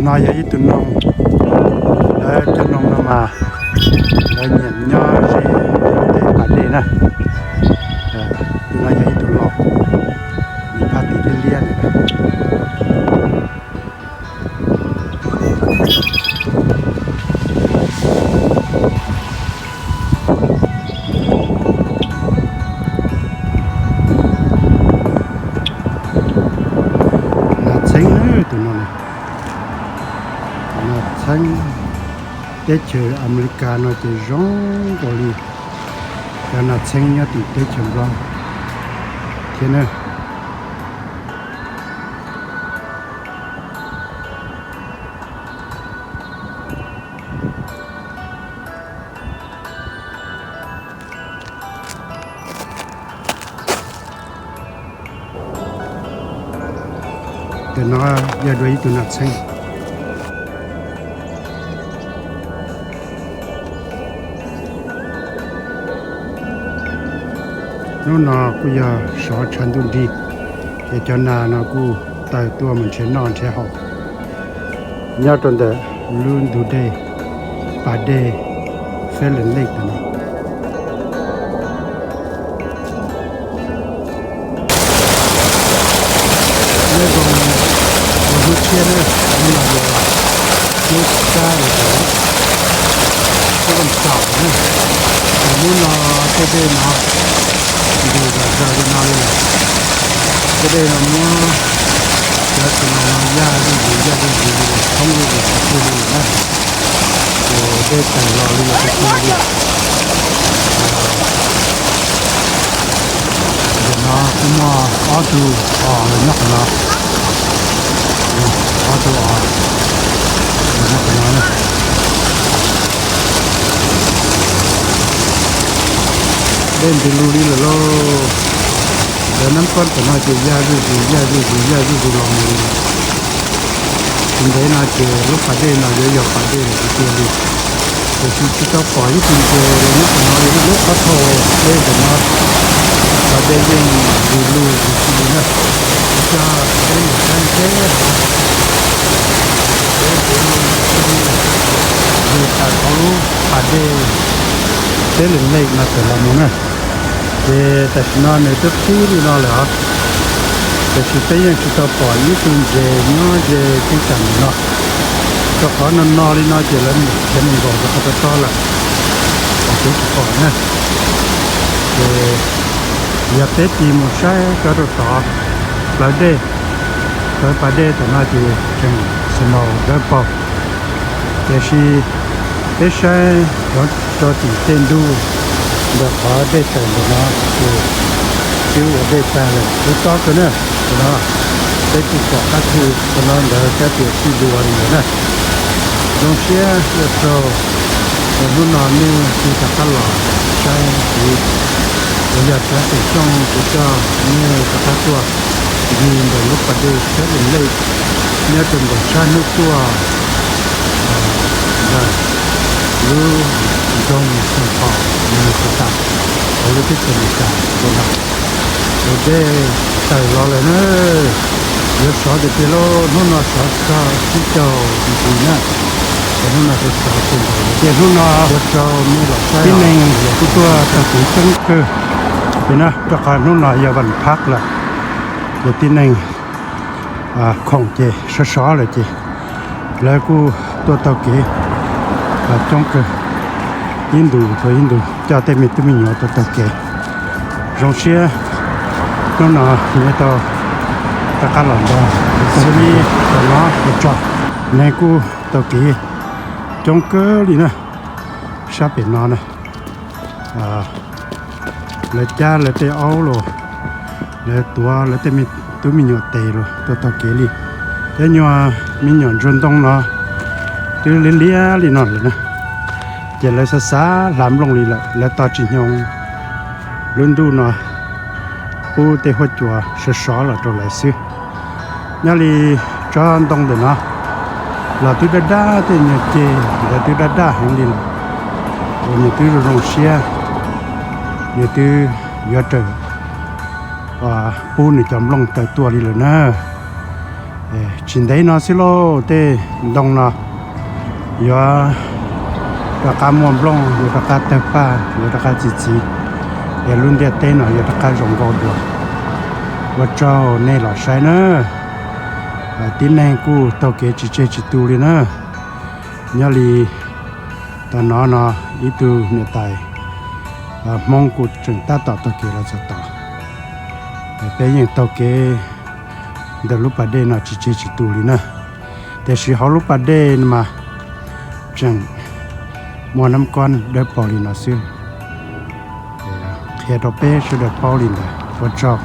No yog ib tug noog, lawv cov noog no mas lawv nyiam nyob ze tej pas dej na. Tus no yog ib tug laus, nws phaj tim liab liab na. Nas txheeb, tus no, nas txheeb. Teb chaws Amelikas no ces zoo nkaus li cov nas txheeb nyob tim teb chaws Nplog thiab na. Ntawm no yog dua ib tug nas txheeb. Hnub no kuj yog sov tshav ntuj nrig, ces cov nas no kuj tawm tuaj mus nrhiav noj nrhiav haus nyob rau ntawm lub ntug dej, pas dej Fab Lees Lej ntawm no. Nyob zoo, hnub tshiab na, hnub no yog hnub tshiab los yog hnub looj tsaum na. Hnub no tej dej no nqus zom zaws li no li lawm. Tej dej no muab cov txiv no yaj zuj zus yaj zuj zus li lawm, thoob zuj zus qhov twg li lawm na. Ces dej tawm los li lawm tiag tiag li. Ntawm no kuj muaj ob tug os nyob qhov no, ob tug os nyob qhov no na. Dej nqus lug li lawm lauj. Lawv nab koj ntawm no ces yaj zuj zus yaj zuj zus yaj zuj zus los mus li lawm. Tsis ntev no ces lub pas dej no yuav yog pas dej lawm tiag tiag li. Tiam sis tsis tau pom ib tug ntses li hnub qhov no li na, lub qhov thau dej ntawm no, pas dej yeej nqus lug nqus si li na. Kuv coj peb mus saib seb nqus lug nqus si li, nqus tawm hauv lub pas dej Fab Lees Lej no tawm los mus na. Ces tam sim no nws twb qhib li no lawm os, tiam sis peb yeej tsis tau pom ib tug ntses nyob ze teb chaws ntawm no, rau qhov no no li no ces lawv khiav mus nkaum rau qhov tob tob lawm, ces tsis pom na. Ces yog peb tig mus saib rau rau tod, plawv dej, plawv pas dej tam no ces tseem snow dawb paug. Tiam sis peb saib rov rau tim tej ntug ntawm qhov dej tawm ntawm no ces twb ua dej tag lawm, twb tob kawg na. Tam no peb kuj pom qab thu tam no ntawd kab tias sij dua li ntawd na. Zoo siab ua tsaug uas hnub no nej kuj rov qab los saib kuv, kuv yog Tsav Xeem Xyooj kuv coj nej rov qab tuaj ncig ntawm lub pas dej Fab Lees Lej nyob rau ntawm sab hnub tuaj ntawm lub nroog Saint Paul, Minnesota, hauv lub teb chaws Amelikas ntawm no. Ces dej tawm los lawm na, yuav sov tiag tiag lauj, hnub no sov txog tsib caug degree na. Ces hnub no sov sov kawg nkaus li. Ces hnub no ua tsaug nej los saib, tib neeg kuj tuaj taug kev coob kawg li na, rau qhov hnub no yog vas phav lawm, ces tib neeg khoom ces sov sov lawm ces lawv kuj tuaj taug kev coob kawg, ib ntus rau ib ntus coj tej me tub me nyuam tuaj taug kev. Zoo siab hnub no nej tau rov qab los ntawd, xws li tam no ua tsaug, neeg kuj taug kev coob kawg li na. Sab pem no na, lawv cab lawv tej aub los, lawv tuav lawv tej me tub me nyuam tes los tuaj taug kev li. Cov nyuag me nyuam ntsuag ntoo no twb liab liab li no lawm na, ces lawv xav xav hlav nplooj li lawm, lawv tos tsis nyoog lub ntuj no pub tej huab cua sov sov los rau lawv xwb. Nyob li tsob ntoo ntawm no los twb daj daj, tej nyuag ceg ntawd twb daj daj heev li lawm, uas nws twb zoo zoo siab, nws twb yuav raws pub nws cov nplooj raws tuaj li lawm na. Tsis ntev no xwb lauj, tej ntoo no yuav rov qab muaj nplooj, yuav rov qab tawg paj, yuav rov qab txi txiv, es lub ntiaj teb no yuav rov qab zoo nkauj dua. Ua tsaug nej los saib na. Tib neeg kuj taug kev tsis tseg tsis tu li na. Nyob li tom no no ib tug niam tais Hmoob kuj tseem tab tom taug kev los txog tod. Peb yeej taug kev ntawm lub pas dej no tsis tseg tsis tu li na. Tiam sis hauv lub pas dej no mas tseem muaj nab kob dawb paug li no xwb. Qhia rau peb sawv daws paub li ntawd, ua tsaug.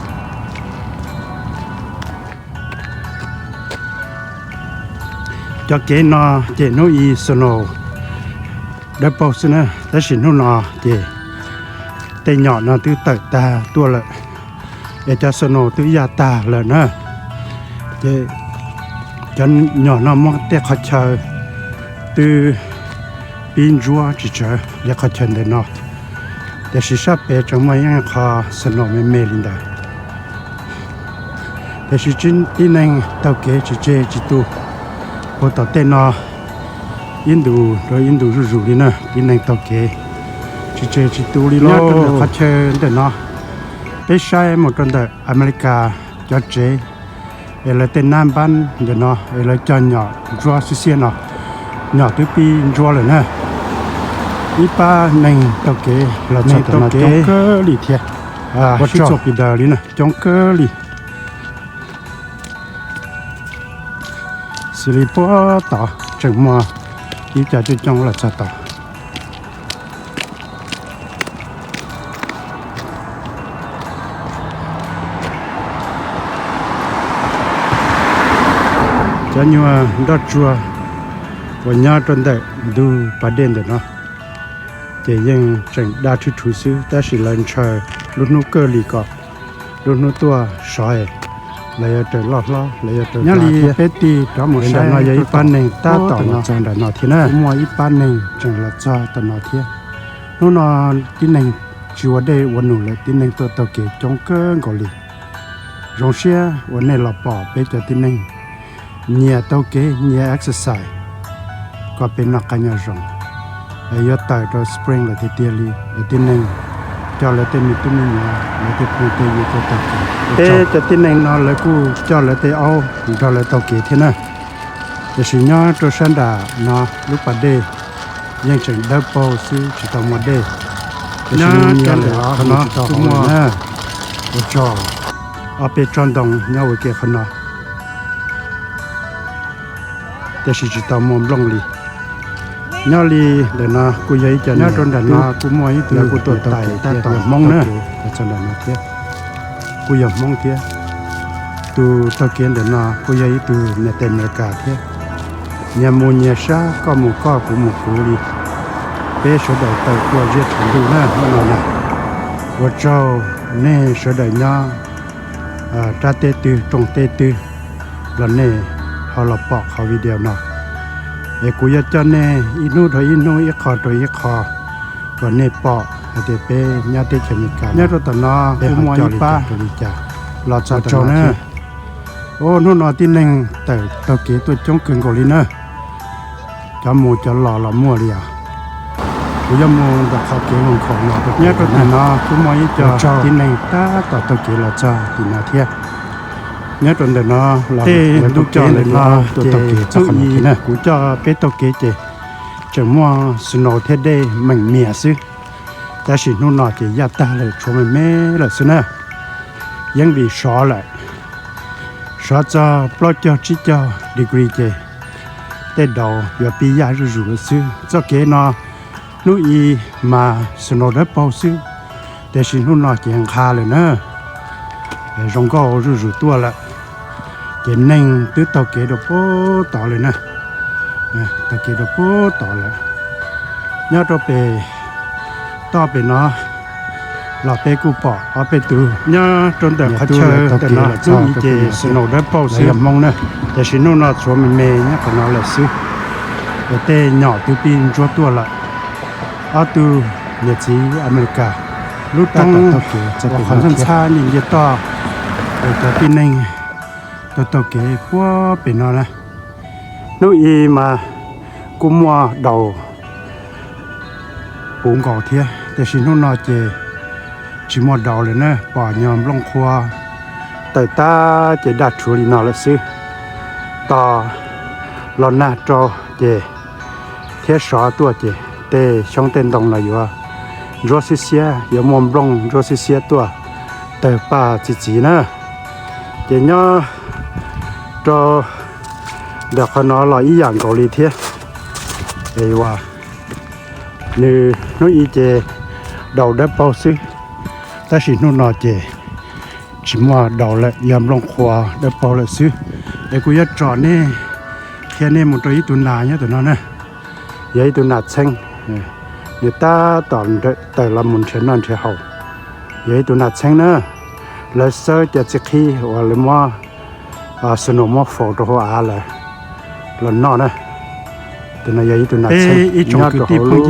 Cov kev no ces hnub i snow dawb paug xwb na, tab sis hnub no ces tej nyom no twb tawm tag tuaj lawm, es cov snow twb yaj tag lawm na. Ces cov nyom no muab tej qhov chaw twb pib ntsuab tsis tsawg li qhov chaw ntawm no, tiam sis sab pem tseem muaj ib qho snow me me li ntawd. Tiam sis tib neeg taug kev tsis tseg tsis tu puag tom tej no ib ntus rau ib ntus zuj zus li na. Tib neeg taug kev tsis tseg tsis tu li lauj. Qhov chaw ntawm no peb saib mus rau ntawm Amelikas cov tsev, es lawv tej nab npab ntawm no es lawv cog nyom ntsuab xiab xiab no, nyom twb pib ntsuab lawm na. Ib pab neeg taug kev los txog tom no coob kawg li thiab, sib txuas pis daws li na, coob kawg li. Xws li puag tod tseem muaj ib co coob coob los txog tod. Cov nyuag nroj tsuag uas nyob rau ntawm ntug pas dej ntawm no ces yeej tseem daj rhwv rhuv xwb, tab sis lawv ntshaw lub hnub kawg li kom lub hnub tuaj sov es lawv yuav raws loj hlob, lawv yuav raws. Nyob li peb tig rov mus saib no yog ib pab neeg tab tom los txog nram no thiab na. Muaj ib pab neeg tseem los txog tom no thiab. Hnub no tib neeg tsis ua dej ua num lawm, tib neeg tuaj taug kev coob kawg nkaus li. Zoo siab uas nej los pom peb cov tib neeg nyias taug kev nyias exercise kom peb noj qab nyob zoo. Es yuav tawm rau spring lawm tiag tiag li, es tib neeg coj lawv tej me tub me nyuam, lawv tej phooj tej ywg tuaj taug kev. Peb cov tib neeg no lawv kuj coj lawv tej aub nrog lawv taug kev thiab na. Tiam sis nyob rau sab nram no lub pas dej yeej tseem dawb paug xwb, tsis tau muaj dej. Tiam sis nyob rau ntawm qhov no kuj muaj ua tsaug ob peb tsob ntoo nyob ua ke qhov no, tiam sis tsis tau muaj nplooj li. Nyob li ntawm no kuj yog ib co, nyob rau nram no kuj muaj ib tug kuj tuaj taug kev tab tom Hmoob na, txog nram no thiab, kuj yog Hmoob thiab. Tus taug kev ntawm no kuj yog ib tug niam tais Amelikas thiab. Nyias mus nyias sab, koj mus koj, kuv mus kuv li. Peb sawv daws tawm tuaj ziab tshav ntuj na hnub no na. Ua tsaug nej sawv daws nyob rab teb twg rooj teb twg los nej ho los pom qhov video no. Es kuv yuav coj nej ib hnub rau ib hnub, ib qho rau ib qho kom nej pom hais tias peb nyob teb chaws Amelikas nyob rau tom no peb muaj ib pab rau li cas los txog tau na. Ua hnub no tib neeg tawm taug kev tuaj coob kawg nkaus li na. Cov mus cov los los muaj li os. Kuv yuav mus ntawm qhov kev mus nkhaus no, nyob rau tim no kuj muaj ib co tib neeg tab tom taug kev los txog tim no thiab. Nyob rau ntawm no los tej ntuj kev ntawm no ces hnub i kuv coj peb taug kev ces tseem muaj snow thiab dej meem mias xwb, tab sis hnub no ces yaj tag lawm, tshuav me me lawm xwb na. Yeej vim sov lawm, sov txog plaub caug tsib caug degree ces tej daus yuav pib yaj zuj zus lawm xwb. Txoj kev no hnub i mas snow dawb paug xwb, tiam sis hnub no ces nqha lawm na, zoo nkauj zuj zus tuaj lawm. Ces neeg twb taug kev rau puag tod lawm na, taug kev rau puag tod lawm. Nyob rau pem toj pem no los peb kuj pom ob peb tug nyob rau ntawm qhov chaw ntawm no, hnub i ces snow dawb paug xwb yog Hmoob na, tiam sis hnub no tshuav me me nyob qhov no lawm xwb. Es tej nyom twb pib ntsuab tuaj lawm. Ob tug niam txiv Amelikas lub roob uas qhov ntxhab ntxhab nce nce toj, es cov tib neeg taug taug kev puag pem no na. Hnub i mas kuj muaj daus puv nkaus thiab, tiam sis hnub no ces tsis muaj daus lawm na, pom nyuag nplooj qhuav tawm tag ces daj rhuv li no lawm xwb. Tos los nag rau ces thiab sov tuaj ces tej xyoob tej ntoo no yuav ntsuab xiab xiab, yuav muaj nplooj ntsuab xiab xiab tuaj tawg paj txi txiv na. Ces nyob rau ntawm qhov no los ib yam nkaus li thiab. Es uas nws hnub i ces daus dawb paug xwb, tab sis hnub no ces tsis muaj daus lawm, yog nplooj qhuav dawb paug lawm xwb. Es kuv yuav tso nej, qhia nej mus rau ib tug nas nyob ntawm no na. Yog ib tug nas txheeb, nws tab tom tawm los mus nrhiav noj nrhiav haus. Yog ib tug nas txheeb na, lawv xawb cov txiv qhib uas lawv muab snow muab faus rau hauv av lawm los noj na. Tus no yog ib tug nas txheeb nyob rau hauv lub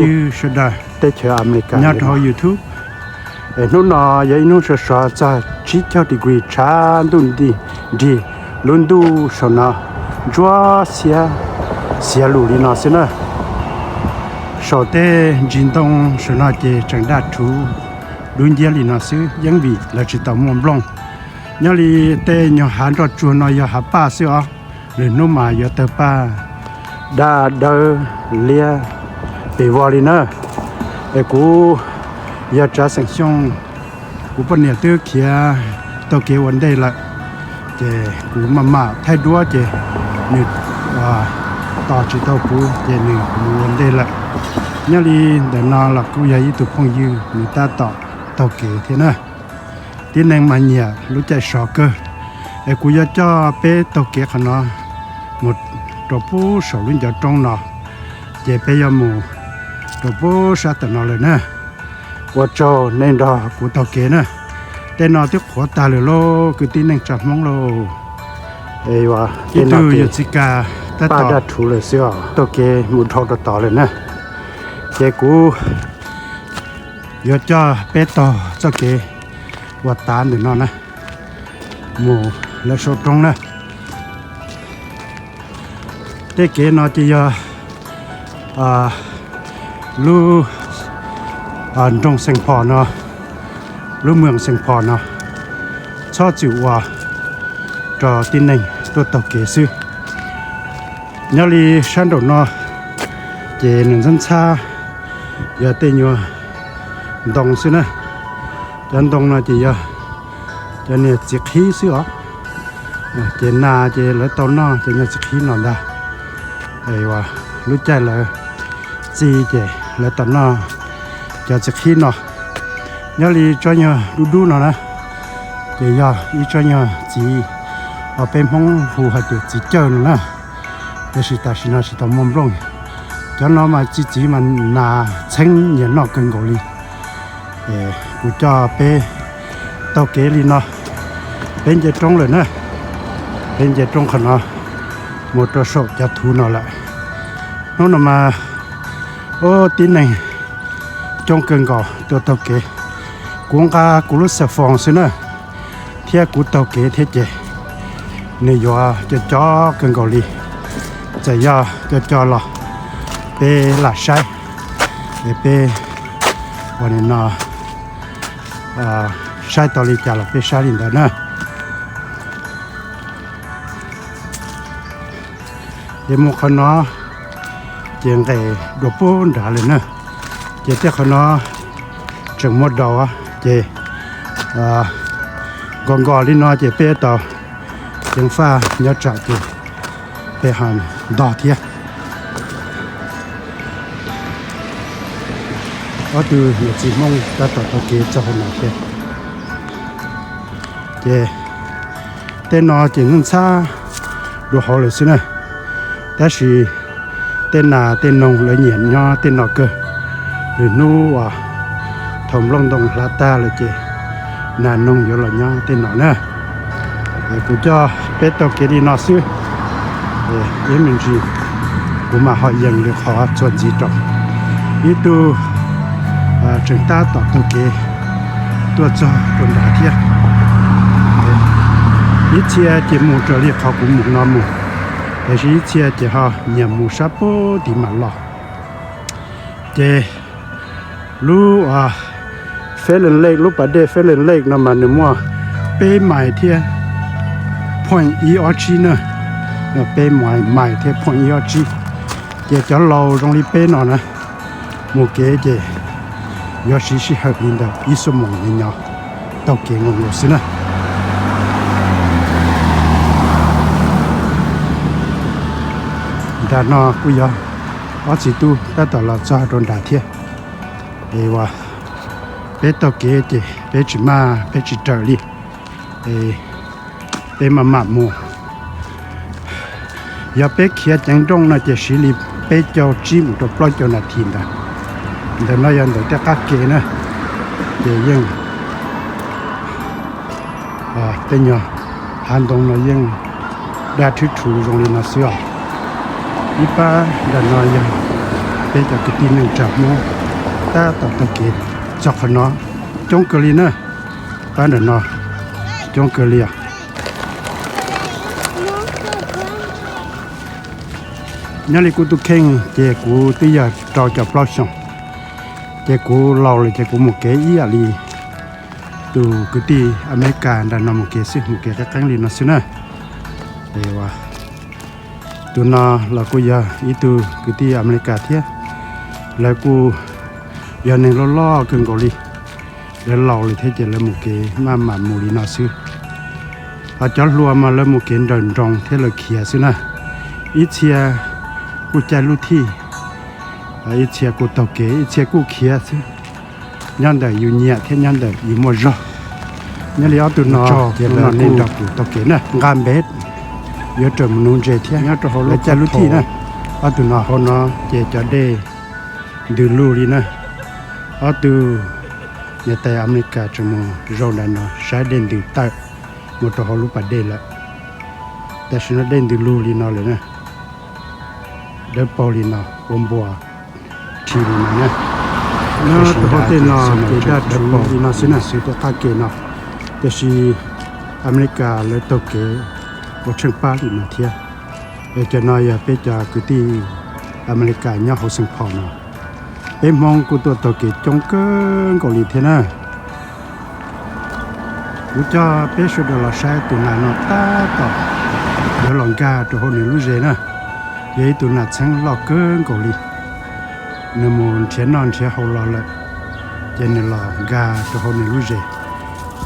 teb chaws Amelikas nyob rau hauv YouTube. Es hnub no yog ib hnub sov sov txog tsib caug degree tshav ntuj nrig, lub ntuj saum no ntsuab xiab, xiav lus li no xwb na. Saum tej ntsis ntoo saum no ces tseem daj rhuv dub nciab li no xwb, yeej vim lawv tsis tau muaj nplooj. Nyob li tej nyuag hav nroj tsuag no yog hav paj xwb os, lwm hnub mas yuav tawg paj daj dawb liab pes vog li na. Es kuv yog Tsav Xeem Xyooj, kuv poj niam twb khiav taug kev ua ntej lawm, ces kuv maj mam thaij duab ces nws tos tsis tau kuv ces nws mus ua ntej lawm. Nyob li ntawm no los kuj yog ib tug phooj ywg, nws tab tom taug kev thiab na. Tib neeg mas nyiam lub caij sov kawg, es kuv yuav coj peb taug kev qhov no mus rau pub saum lub ncov roob no, ces peb yuav mus rau pub sab tom no lawm na. Ua tsaug nej nrog kuv taug kev na. Tej no twb qhuav tag lawm lauj kwv tij neej tsa Hmoob lauj. Ib tug yawm txiv kas tab tom taug kev mus dhau rau tod lawm na. Ces kuv yuav coj peb taug txoj kev uas tav ntawm no na, mus lawv saum roob na. Tej kev no ces yog lub nroog Xeem Phom no, lub moos Xeem Phom no, txhob txwm ua rau tib neeg tuaj taug kev xwb. Nyob li sab nraum no ces nws ntxhab ntxhab yog tej nyuag ntoo xwb na. Cov ntoo no ces yog cov niag txiv qhib xwb os. Ces nas ces lawv tau noj cov nyuag txiv qhib no ntag. Lub caij lawv txi ces lawv tau noj cov txiv qhib no. Nyob li tsob nyuag dub dub no na, ces yog ib tsob nyuag txiv uas peb Hmoob hu hais tias txiv cawj no na, tiam sis tam sim no tsis tau muaj nplooj. Cov no mas txi txiv mas nas txheeb nyiam noj kawg nkaus li. Kuv coj peb taug kev li no, peb nce roob lawm na, peb nce roob qhov no mus rau saum cov thuv no lawm. Hnub no mas ub tib neeg coob kawg nkaus tuaj taug kev. Kuv nqa kuv lub xas foos xwb na, thiab kuv taug kev thiab ces nws yuav co co kawg nkaus li. Txawm yog co co los peb lam saib, es peb ua li no, saib tau li cas los peb saib li ntawd na. Ces mus qhov no ces nqes dua pub nrad lawm na. Ces tej qhov no tseem muaj daus ces nkos nkos li no ces peb tau ceev faj nyob tsam ces peb ho ntog thiab. Ob tug niam txiv Hmoob tab tom taug kev txog hauv no thiab. Ces tej no ces ntxhab ntxhab dua hauv lawm xwb na. Tab sis tej nas tej noog lawv nyiam nyob tej no kawg. Lwm hnub uas thaum nplooj ntoo hlav tag lawm ces nas noog yuav los nyob tej no na. Kuv coj peb taug kev li no xwb, ib me ntsis kuv mam ho yees lwm qhov txuas ntxiv rau. Ib tug tseem tab tom taug kev tuaj txog rau nrad thiab. Ib txhia ces mus raws li qhov kuv mus no mus, tiam sis ib txhia ces ho nyiam mus sab pem tid mam los. Ces lub Falen Lake, lub pas dej Falen Lake no mas nws muaj peb mais thiab point ib ob tsib na, peb mais thiab point ib ob tsib. Ces cov laus zoo li peb no na, mus kev ces yuav siv sij hawm li ntawm ib xuab moos nyob taug kev nkaus nkaus xwb na. Nram no kuj yog ob txiv tub tab tom los txog rau nram thiab. Es uas peb taug kev ces peb tsis maj peb tsis raws li, es peb maj mam mus. Yog peb khiav ceev nrooj no ces siv li peb caug tsib mus rau plaub caug nas this ntawd. Ntawm no yog ntawm tej qab ke na, ces yeej tej nyuag hav ntoo no yeej daj rhwb rhuv zoo li no xwb os. Ib pab nram no yog peb cov kwv tij neej tsa Hmoob tab tom taug kev txog qhov no coob kawg li na. Pab nram no coob kawg li os. Nyob li kuv tus kheej ces kuv twb yog rau caum plaub xyoos, ces kuv laus lawm ces kuv mus kev ib yam li tus kwv tij Amelikas nram no mus kev xwb, mus kev qeeb qeeb li no xwb na. Es tus no los kuj yog ib tug kwv tij Amelikas thiab, lawv kuj yog neeg loj loj kawg nkaus li. Lawv laus lawm thiab ces lawv mus kev maj mam mus li no xwb. Ho cov hluas mas lawv mus kev nrawm nroos thiab lawv khiav xwb na. Ib txhia kuj caij lub thij, ib txhia kuj taug kev, ib txhia kuj khiav xwb, nyob ntawm yus nyiam thiab nyob ntawm yus muaj zog. Nyob li ob tug no ces lawv kuj nrog kuv taug kev na, nqa npej yuav raws mus nuv ntses thiab nyob rau hauv lub caij lub thij na. Ob tug no hauv no ces cov dej ntws lug li na. Ob tug niam tais Amelikas tseem mus zaum nram no saib dej ntws tawm mus rau hauv lub pas dej lawm. Tam sim no dej ntws lug li no lawm na, dawb paug li no, ua npua rhi li no na. Nyob rau hauv tej no ces daj rhuv li no xwb na, xwb tej qab ke no. Tiam sis Amelikas lawv taug kev ua tsheej pab li no thiab. Es cov no yog peb cov kwv tij Amelikas nyob hauv Saint Paul no. Peb Hmoob kuj tuaj taug kev coob kawg nkaus li thiab na. Kuv coj peb sawv daws los saib tus nas no tab tom yuav los nkag rau hauv nws lub zes na. Yog ib tug nas txheeb loj kawg nkaus li. Nws mus nrhiav noj nrhiav haus los lawm, ces nws los nkag rau hauv nws lub zes.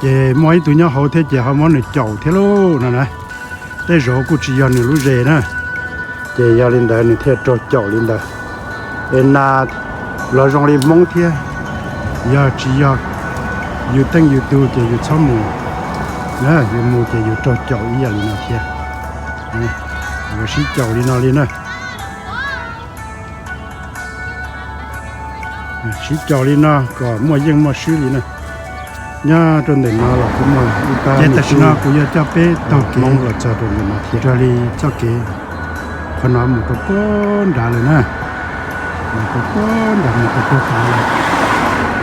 Ces muaj ib tug nyob hauv thiab ces ho muab nws caum thiab lauj no na. Tej zaum kuj tsis yog nws lub zes na, ces yog li ntawd nws thiaj raug caum li ntawd. Es nas los zoo li Hmoob thiab, yog tsis yog yus teej yus tug ces yus txhob mus na, yus mus ces yus raug caum ib yam li no thiab. Yuav sib caum li no li na. Sib caum li no kom muaj yeej muaj swb li na. Nyob rau ntawm no los kuj muaj ib pab. Ces tam sim no kuv yuav coj peb taug kev los txog rau ntawm no thiab. Raws li txoj kev qhov no mus rau puag nrad lawm na, mus rau puag nrad mus rau puag tav lawm.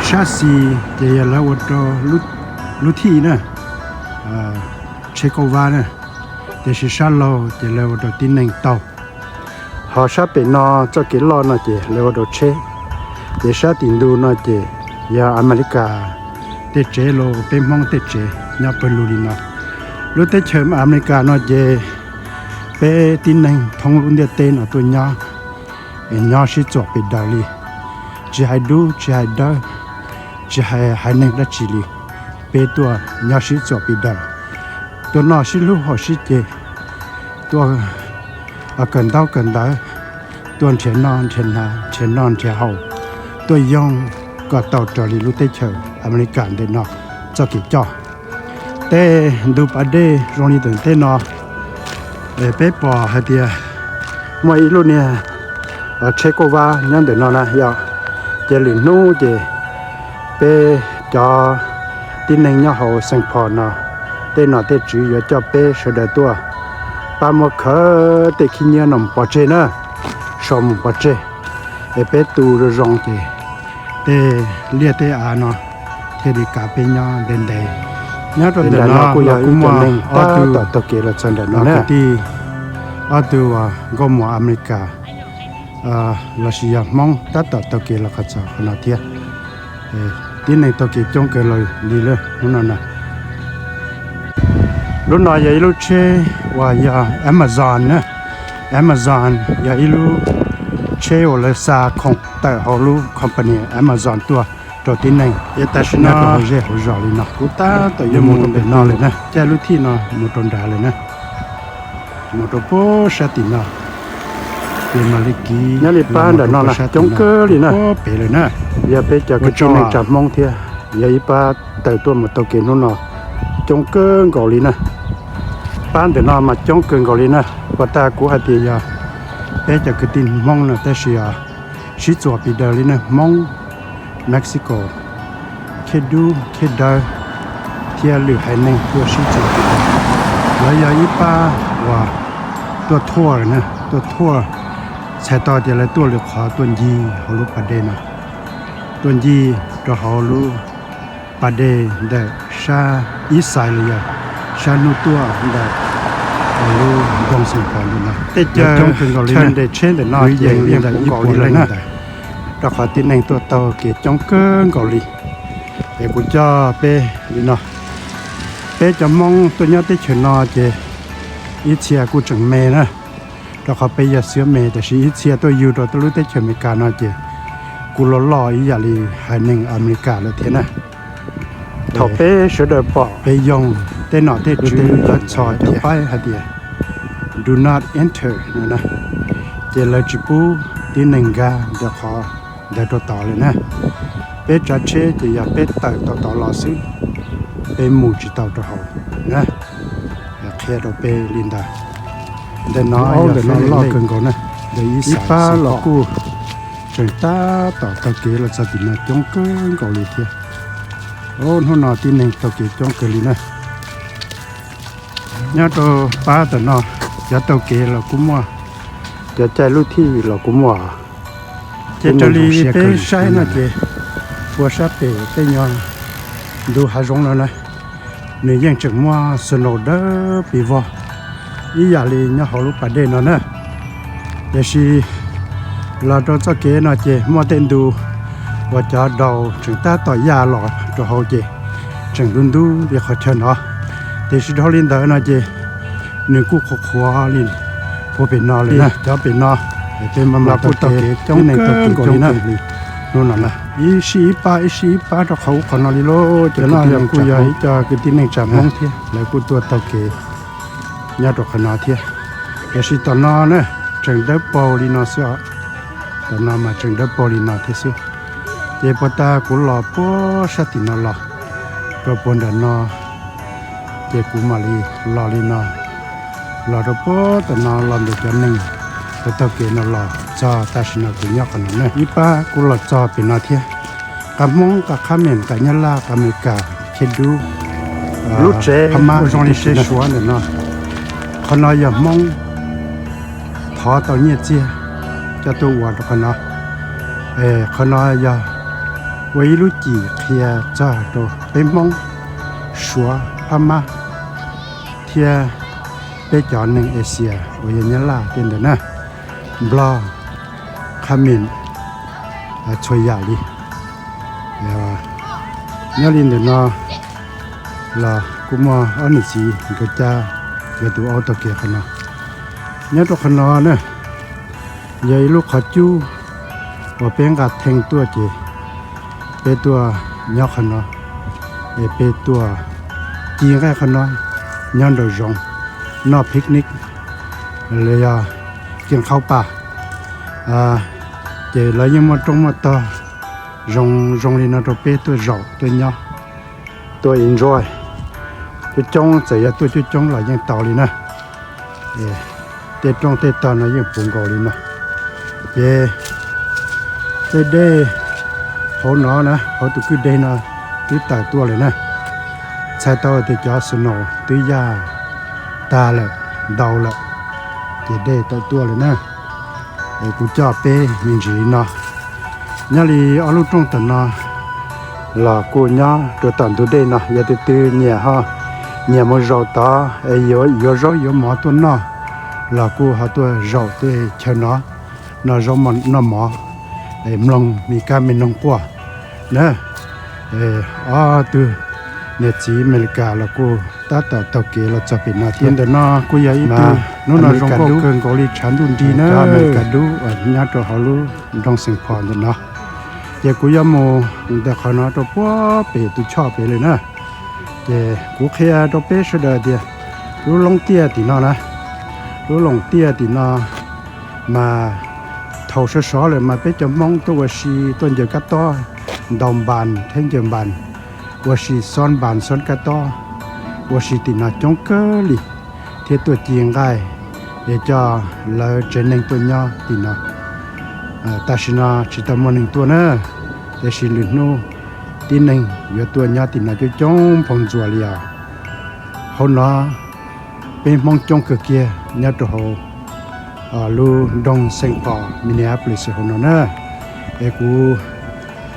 Sab xis ces yog lawv ua rau lub thij na, tsheb kauj vab na, tiam sis sab laug ces lawv ua rau tib neeg taug. Ho sab pem no txoj kev loj no ces lawv ua rau tsheb, ces sab tim ntug no ces yog Amelikas tej tsev los peb Hmoob tej tsev nyob pawg lug li no. Lub teb chaws Amelikas no ces peb tib neeg thoob lub ntiaj teb no tuaj nyob, es nyob sib txuam pes daws li, tsis hais dub tsis hais dawb, tsis hais haiv neeg dab tsi li, peb tuaj nyob sib txuam pes daws, tuaj noj sib hlub haus sib ce, tuaj kawm ntaub kawm ntawv, tuaj nrhiav noj nrhiav hnav, nrhiav noj nrhiav haus, tuaj yoog kom tau raws li lub teb chaws Amelikas ntawm no txoj kev coj. Tej ntug pas dej zoo li ntawm tej no, peb pom hais tias muaj ib lub niag tsheb kauj vab nyob ntawm no na yom. Ces lwm hnub ces peb cov tib neeg nyob hauv Saint Paul no, tej nom tej tswv yuav coj peb sawv daws tuaj pab muab khawb tej khib nyiab no mus pov tseg na, sau mus pov tseg, es peb tu zoo zoo ces tej liaj tej av no thiaj li kav peb nyob ntev ntev. Nyob rau ntawm no kuj yog ib tug neeg tab tom taug kev los txog ntawm no kwv tij, ob tug uas nkauj muam Amelikas lossis yog Hmoob tab tom taug kev los qhov txog qhov no thiab. Tib neeg taug kev coob kawg li lawm hnub no na. Lub no yog ib lub tsheb uas yog Amazon na. Amazon yog ib lub tsheb uas lawv xa khoom tawm hauv lub company Amazon tuaj rau tib neeg. Tam sim no hauv zej hauv zos li no kuv tab tom yuav mus rau pem no lawm na, caij lub thij no mus rau nrad lawm na, mus rau puag sab tim no. Ces mam li kiv nyob li pab nram no coob kawg li na, pem lawm na. Yog peb cov kwv tij neej tsa Hmoob thiab, yog ib pab tawm tuaj mus taug kev hnub no coob kawg nkaus li na. Pab ntawm no mas coob kawg nkaus li na. Puas tas kuv hais tias yog peb cov kwv tij Hmoob no tab sis sib txuas pes daws li na, Hmoob, Mexico, Khej Dub, Khej Dawb thiab lwm haiv neeg tuaj sib txuas pes daws. Lawv yog ib pab uas tuaj tour na, tuaj tour, txhais tau tias lawv tuaj lwm qhov tuaj ncig hauv lub pas dej no, tuaj ncig rau hauv lub pas dej ntawm sab east side los yog sab hnub tuaj ntawm lub nroog Xeem Pos ntawm no. Tej caw tsheb ntawm no yeej li ntawm ib puas leej ntawd, rau qhov tib neeg tuaj taug kev coob kawg nkaus li. Es kuv coj peb li no, peb cov Hmoob tuaj nyob teb chaws no ces ib txhia kuj tseem me na, rau qhov peb yog xwb me, tiam sis ib txhia tuaj yug rau lub teb chaws Amelikas no ces kuj loj loj ib yam li haiv neeg Amelikas lawm thiab na. Thaum peb sawv daws pom peb yoog tej nom tej tswv lawv txhos cov paib hais tias do not enter no na, ces lawv tsis pub tib neeg nkag ntawm qhov ntawd rau tod lawm na. Peb tsav tsheb ces yog peb tawm tau tod los xwb, peb mus tsis tau rau hauv na. Qhia rau peb li ntawd. Ntawm no ntawm no loj kawg nkaus na, ntawm ib pab los kuj tseem tab tom taug kev los txog tim no coob kawg nkaus li thiab. Hnub no tib neeg taug kev coob kawg li na. Nyob rau pab tom no, cov taug kev los kuj muaj, cov caij lub thij los kuj muaj. Ces raws li peb saib no ces puas sab pem tej nyuag ntu hav zoov no na, nws yeej tseem muaj snow dawb pes vog ib yam li nyob hauv lub pas dej no na. Tiam sis los rau txoj kev no ces muaj tej ntu uas cov daus tseem tab tom yaj los rau hauv ces tseem ntub ntub li qhov chaw no. Tiam sis dhau li ntawd no ces nws kuj qhuav qhuav li puag pem no lawm na. Cov pem no peb mas kuj taug kev coob neeg taug kev coob li hnub no na, ib sij ib pab ib sij ib pab rau qhov ub qhov no li lauj. Cov no kuj yog ib co kwv tij neej tsa Hmoob thiab, lawv kuj tuaj taug kev nyob rau qhov no thiab. Tiam sis tom no na, tseem dawb paug li no xwb os. Tom no mas tseem dawb paug li no thiab xwb. Ces puag ta kuv los puag sab tim no los rau puag nram no, ces kuv mam li los li no, los rau puag tom no los ntawm cov neeg uas taug kev no los txog tam sim no kuv nyob qhov no na. Ib pab kuv los txog pem no thiab. Nqa Hmoob, nqa Qhab Mem, nqa Nyab Laj, nqa Amelikas, Khej Dub, lub tsev Phab Mab zoo li tsev Suav ntawm no. Qhov no yog Hmoob thov tau nyiaj txiag coj tuaj ua rau qhov no. Qhov no yog ua ib lub cim qhia txog rau peb Hmoob, Suav, Phab Mab thiab peb cov neeg Asia uas yog Nyab Laj tej ntawd na, Nplog, Qhab Mem, txhua yam li. Nyob li ntawm no los kuj muaj ob niam txiv nkawd cab nkawd tus aub taug kev qhov no. Nyob rau qhov no na, yog ib lub qhov cub uas peb nqa theej tuaj ces peb tuaj nyob qhov no, es peb tuaj ci nqaij qhov no, nyob nraum zoov, noj picnic los yog kev qhaub paj. Ces lawv yeej muaj rooj muaj tog zoo zoo li no rau peb tuaj zaum tuaj nyob, tuaj enjoy. Coob coob txawm yog tuaj coob coob los yeej tau li na. Tej rooj tej tog no yeej puv nkaus li no. Ces tej dej hauv no na, hauv tus kwj deg no twb tawm tuaj lawm na. Txhais tau tias cov snow twb yaj tag lawm, ntau lawm, ces dej tawm tuaj lawm na. Es kuv coj peb me ntsis li no. Nyob li ob lub rooj tom no, los kuj nyob rau tom ntug dej no, yog tus twg nyiam ho nyiam mus zaum tod es yuav zaub yuav mov tuaj noj los kuj ho tuaj zaum tej chaw no, noj zaub noj mov, mloog me kab me noog quaj na. Ob tug niam txiv Amelikas los kuj tab tom taug kev los txog pem no thiab. Ntawm no kuj yog ib tug hnub no zoo nkauj kawg nkaus li, tshav ntuj nrig na, Amelikas dub uas nyob rau hauv lub nroog Xeem Phos ntawm no. Ces kuv yuav mus ntawm qhov no rau puag pem tus choj pem lawm na. Ces kuv qhia rau peb sawv daws tias lub looj tiaj tim no na, lub looj tiaj tim no mas thaum sov sov lawm mas peb cov Hmoob tuaj ua si tuaj ncaws kab tob, ntaus npas thiab ncaws npas, ua si xob npas xob kab tob, ua si tim no coob kawg li, thiab tuaj ci nqaij es coj lawv tsev neeg tuaj nyob tim no. Tam sim no tsis tau muaj neeg tuaj na, tiam sis lwm hnub tib neeg yuav tuaj nyob tim no coob coob nphoo ntxuas li os. Hauv no peb Hmoob coob kawg kiag nyob rau hauv lub nroog Xeem Phos Minneapolis hauv no na. Es kuv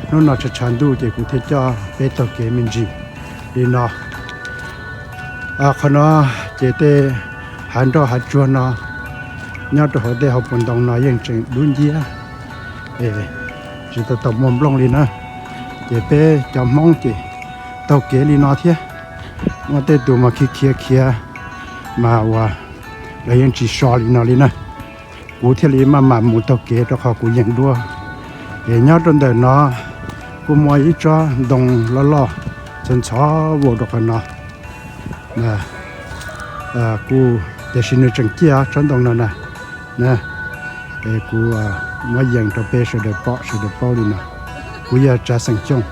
hnub no tshav tshav ntuj ces kuv thiaj coj peb taug kev me ntsis li no. Qhov no ces tej hav nroj hav tsuag no nyob rau hauv tej hauv paus ntoo no yeej tseem dub nciab, tsis tau tau muaj nplooj li na. Ces peb cov Hmoob ces taug kev li no thiab. Muaj tej tus mas khiav khiav khiav mas uas lawv yeej tsis so li no li na. Kuv thiaj li maj mam mus taug kev rau qhov kuv yeem duab. Es nyob rau ntawm no kuj muaj ib tsob ntoo loj loj txhos ntxhov vau rau qhov no. Kuj tiam sis nws tseem ciaj tsob ntoo no na. Es kuv muab yees rau peb sawv daws pom sawv daws paub li no. Kuv yog Tsav Xeem Xyooj.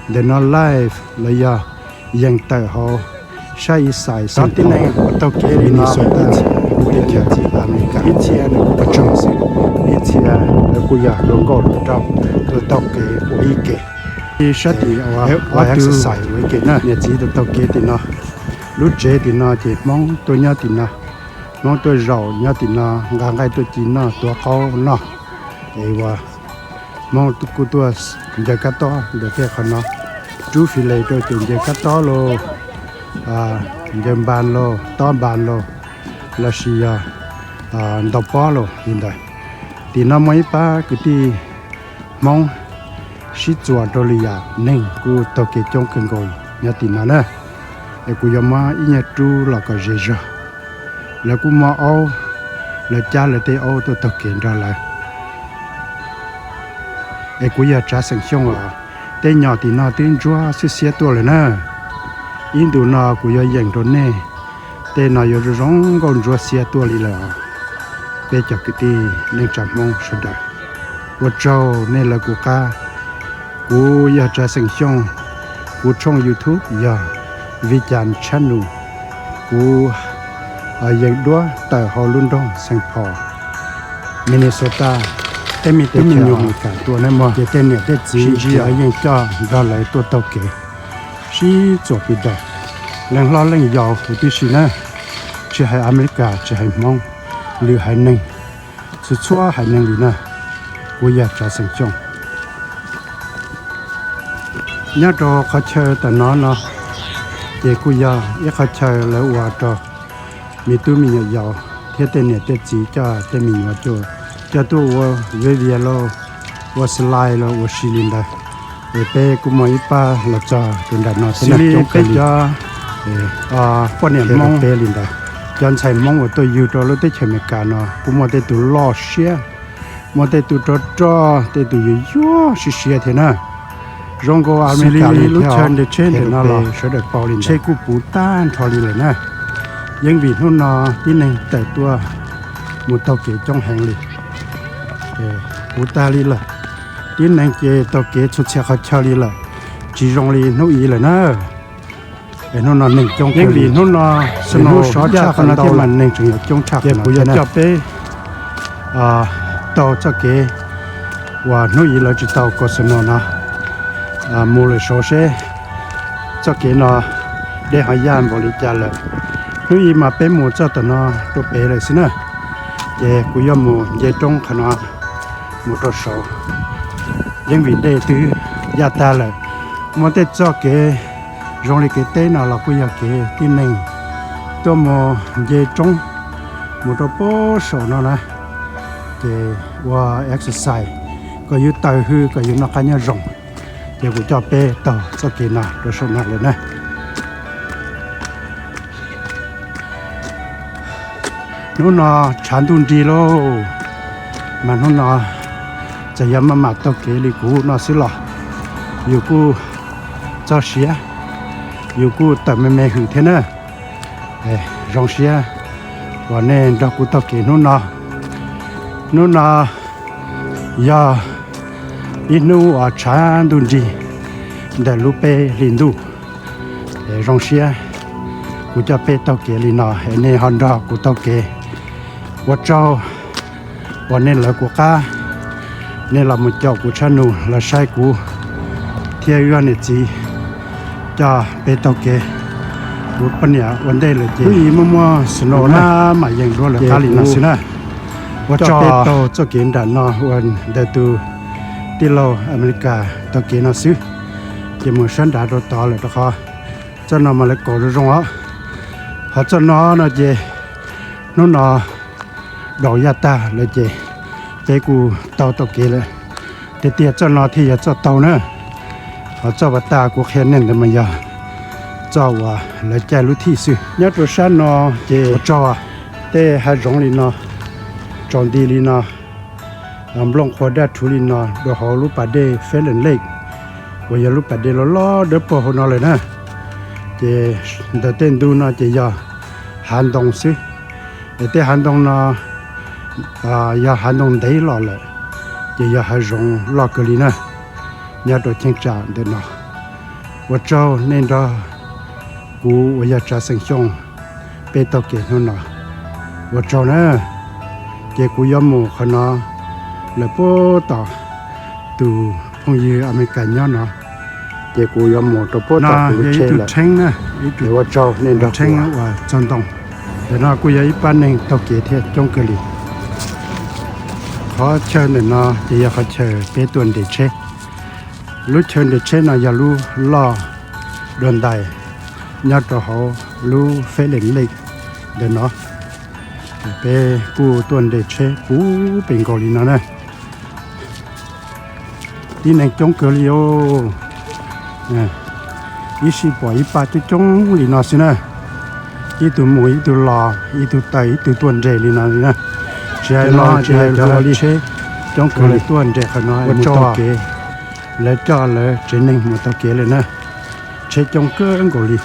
Ntawm no live los yog yees tawm hauv sab ib xais xeem tib neeg uas taug kev li no, Minnesota, teb chaws Amelikas, ib txhia nws kuj ua tsaug xwb, ib txhia lawv kuj yog hluas nkauj hluas nraug tuaj taug kev ua ib ke. Ib sab tim uas exercise ua ib ke na, niam txiv tuaj taug kev tim no. Lub tsev tim no ces Hmoob tuaj nyob tim no, Hmoob tuaj zaum nyob tim no nqa nqaij tuaj ci noj tuav qaub noj. Es uas Hmoob kuj tuaj ncaws kab tob ntawm tej qhov no, rub fis les rau ces ncaws kab tob lauj, ncaws npas lauj, tob npas lauj, lossis yog ntaus pob lauj li ntawd. Tim no muaj ib pab kwv tij Hmoob sib txuas rau li yam neeg kuj taug kev coob kawg nkaus nyob tim no na. Es kuv yuav muab ib nyuag rub los kom ze zog. Lawv kuj muaj aub, lawv cab lawv tej aub tuaj taug kev nrog lawv. Es kuv yog Tsav Xeem Xyooj os, tej nyom tim no twb ntsuab xiab xiab tuaj lawm na. Ib ntus no kuv yuav yeem rau nej, tej no yuav zoo zoo nkauj ntsuab xiab tuaj li lawm os. Peb cov kwv tij neej tsa Hmoob sawv daws, ua tsaug nej lawv kuv qab. Kuv yog Tsav Xeem Xyooj, kuv tshooj YouTube yog Vij Cas Channel. Kuv yeem duab tawm hauv lub nroog Saint Paul, Minnesota, tej me tub me nyuam Amelikas tuaj na mog, ces tej niam tej txiv sib ntsib lawv yeej coj nrog lawv tuaj taug kev sib txuas pis daws, leej hlob leej yau huv tib si na, tsis hais Amelikas tsis hais Hmoob, lwm haiv neeg, txhua txhua haiv neeg li na. Kuv yog Tsav Xeem Xyooj. Nyob rau qhov chaw tam no no, ces kuj yog ib qhov chaw lawv ua rau me tub me nyuam yaus thiab tej niam tej txiv coj tej me nyuam coj tuaj ua viv vias los ua slide los ua si li ntawd. Es peb kuj muaj ib pab los txog rau nram no thiab na, coob kawg li. Peb cov poj niam Hmoob peb li ntawd, cov ntxhais Hmoob uas tuaj yug rau lub teb chaws Amelikas no kuj muaj tej tus loj siab, muaj tej tus rog rog, tej tus yuag yuag siab siab thiab na. Zoo nkaus Amelikas li lub chaw nres tsheb ntawm no los sawv daws paub li ntawd, tsheb kuj puv tag nrho li lawm na. Yeej vim hnub no tib neeg tawm tuaj mus taug kev coob heev li, puv tag li lawm. Tib neeg ces taug kev txhua txhia qhov chaw li lawm, tsis zoo li hnub ib lawm na. Es hnub no neeg coob, yeej vim hnub no snow sov tshaj qhov no thiab mas neeg tseem yuav coob tshaj qhov no thiab na. Kuv yuav coj peb taug txoj kev uas hnub ib lawv tsis tau kaus snow no mus lawm saud seb txoj kev no deb ho yaj npaum li cas lawm. Hnub ib mas peb mus txoj tom no rau pem lawm xwb na, ces kuv yuav mus nce roob qhov no mus rau saud. Yeej vim dej twb yaj tag lawm, Muaj tej txoj kev zoo li kev teb no los kuj yog kev tib neeg tuaj mus nce roob mus rau pem saum no na, ces ua exercise kom yus tawm hws kom yus noj qab nyob zoo. Ces kuv coj peb taug txoj kev no rau saum no lawm na. Hnub no tshav ntuj nrig lauj, mas hnub no txawm yog maj mam taug kev li kuv no xwb los yus kuj txog siav, yus kuj tawm me me hwm thiab na. Zoo siab uas nej nrog kuv taug kev hnub no. Hnub no yog ib hnub uas tshav ntuj nrig ntawm lub peb hlis ntuj. Zoo siab kuv coj peb taug kev li no es nej ho nrog kuv taug kev. Ua tsaug uas nej lawv kuv qab, nej los mus caum kuv tshab nus los saib kuv thiab wb niam txiv coj peb taug kev. Kuv poj niam ua ntej lawm ces muaj muaj snow na, mam yees dua lawv qab li no xwb na. Ua tsaug, peb taug txoj kev nram no uas ntawm tus tij laug Amelikas taug kev no xwb, ces mus sab nrad rau tod lawm rau qhov txoj no mas lawv kaum zoo zoo os. Ho txoj no no ces hnub no daus yaj tag lawm ces peb kuj taug tau kev lawm. Tiag tiag txoj no thiaj yog txoj tau na, ho txoj pas tag kuv qhia nej ntawd mas yog txoj uas lawv caij lub thij xwb. Nyob rau sab no ces ua tsaug, tej hav zoov li no, tsaus nti li no, nplooj qhuav daj rhuv li no rau hauv lub pas dej Fedland Lake, uas yog lub pas dej loj loj dawb paug hauv no lawm na. Ces ntawm tej ntug no ces yog hav ntoo xwb, es tej hav ntoo no yog hav ntoo ntev los lawm, ces yog hav zoov loj kawg li na, nyob rau cheeb tsam ntawm no. Ua tsaug nej nrog kuv uas yog Tsav Xeem Xyooj peb taug kev hnub no. Ua tsaug na. Ces kuv yuav mus qhov no lawm puag tom tus phooj ywg Amelikas nyob no, ces kuv yuav mus rau puag tom tus lub tsheb lawm. Ua tsaug nej nrog kuv uas txog ntoo. Ntawm no kuj yog ib pab neeg taug kev thiab coob kawg li. Qhov chaw ntawm no ces yog qhov chaw peb tuaj nres tsheb. Lub chaw nres tsheb no yog lub loj dua ntais nyob rau hauv lub Fedland Lake ntawm no. Peb kuj tuaj nres tsheb puv pes nkaus li no na. Tib neeg coob kawg li os. Ib sij pom ib pab coob coob li no xwb na. Ib tug mus ib tug los, ib tug tawm ib tug tuaj nres li no li na. Tsis hais no tsis hais cov tsheb coob kawg li tuaj nres qhov no mus taug kev. Lawv coj lawv tsev neeg mus taug kev lawm na. Tsheb coob kawg nkaus li.